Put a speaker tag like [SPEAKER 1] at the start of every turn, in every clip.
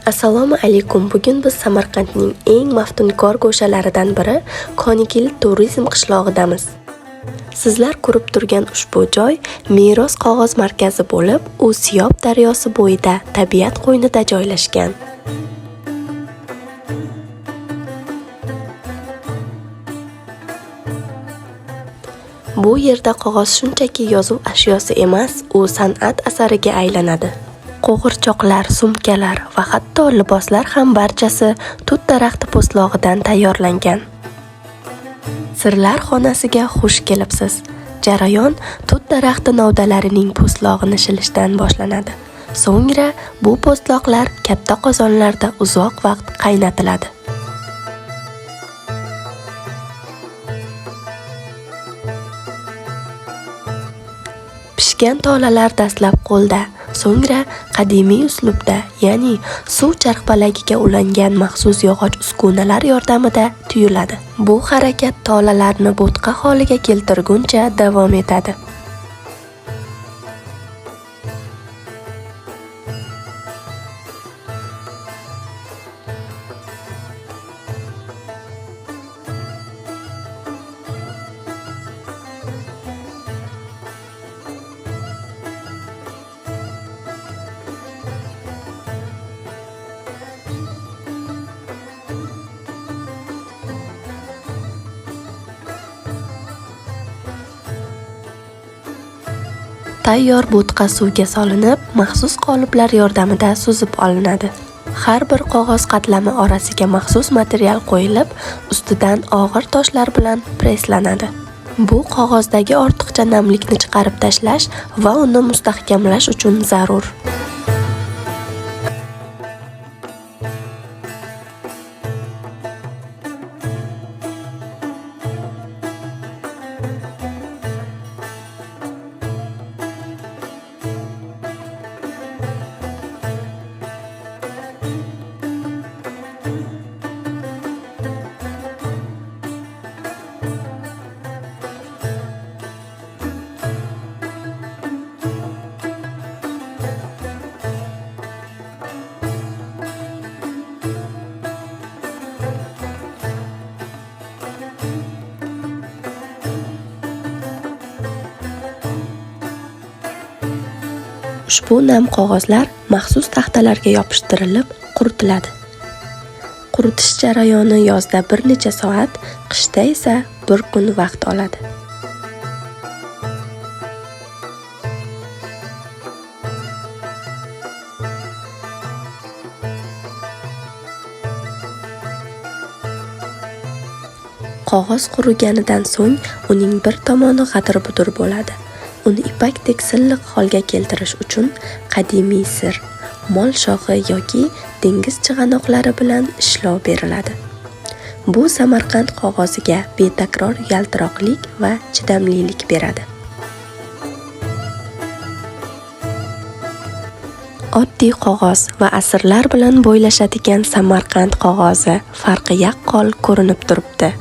[SPEAKER 1] Assalomu alaykum. Bugun biz Samarqandning eng maftunkor go'shalaridan biri Konikil turizm qishlog'idamiz. Sizlar ko'rib turgan ushbu joy Meros qog'oz markazi bo'lib, u Siyob daryosi bo'yida, tabiat qo'ynida joylashgan. Bu yerda qog'oz shunchaki yozuv ashyosi emas, u san'at asariga aylanadi. Qo'g'irchoqlar, sumkalar va hatto liboslar ham barchasi tut daraxti po'stlog'idan tayyorlangan. Sirlar xonasiga xush kelibsiz. Jarayon tut daraxti novdalarining po'stlog'ini shilishdan boshlanadi. So'ngra bu po'stloqlar katta qozonlarda uzoq vaqt qaynatiladi. Pishgan tolalar dastlab qo'lda, so'ngra qadimiy uslubda, ya'ni suv charxpalagiga ulangan maxsus yog'och uskunalar yordamida tuyuladi. Bu harakat tolalarni bo'tqa holiga keltirguncha davom etadi. Tayyor bo'tqa suvga solinib, maxsus qoliplar yordamida suzib olinadi. Har bir qog'oz qatlami orasiga maxsus material qo'yilib, ustidan og'ir toshlar bilan presslanadi. Bu qog'ozdagi ortiqcha namlikni chiqarib tashlash va uni mustahkamlash uchun zarur. Ushbu nam qog'ozlar maxsus taxtalarga yopishtirilib, quritiladi. Quritish jarayoni yozda bir necha soat, qishda esa bir kun vaqt oladi. Qog'oz quriganidan so'ng uning bir tomoni g'adir-budur bo'ladi. Uni ipakdek silliq holga keltirish uchun qadimiy sir, mol shoxi yoki dengiz chig'anoqlari bilan ishlov beriladi. Bu Samarqand qog'oziga betakror yaltiroqlik va chidamlilik beradi. Oddiy qog'oz va asrlar bilan bo'ylashadigan Samarqand qog'ozi farqi yaqqol ko'rinib turibdi.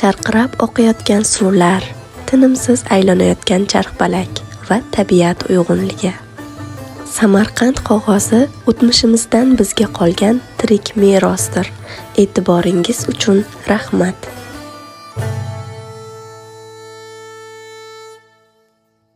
[SPEAKER 1] Sharqirab oqayotgan suvlar, tinimsiz aylanayotgan charxpalak va tabiat uyg'unligi. Samarqand qog'ozi o'tmishimizdan bizga qolgan tirik merosdir. E'tiboringiz uchun rahmat.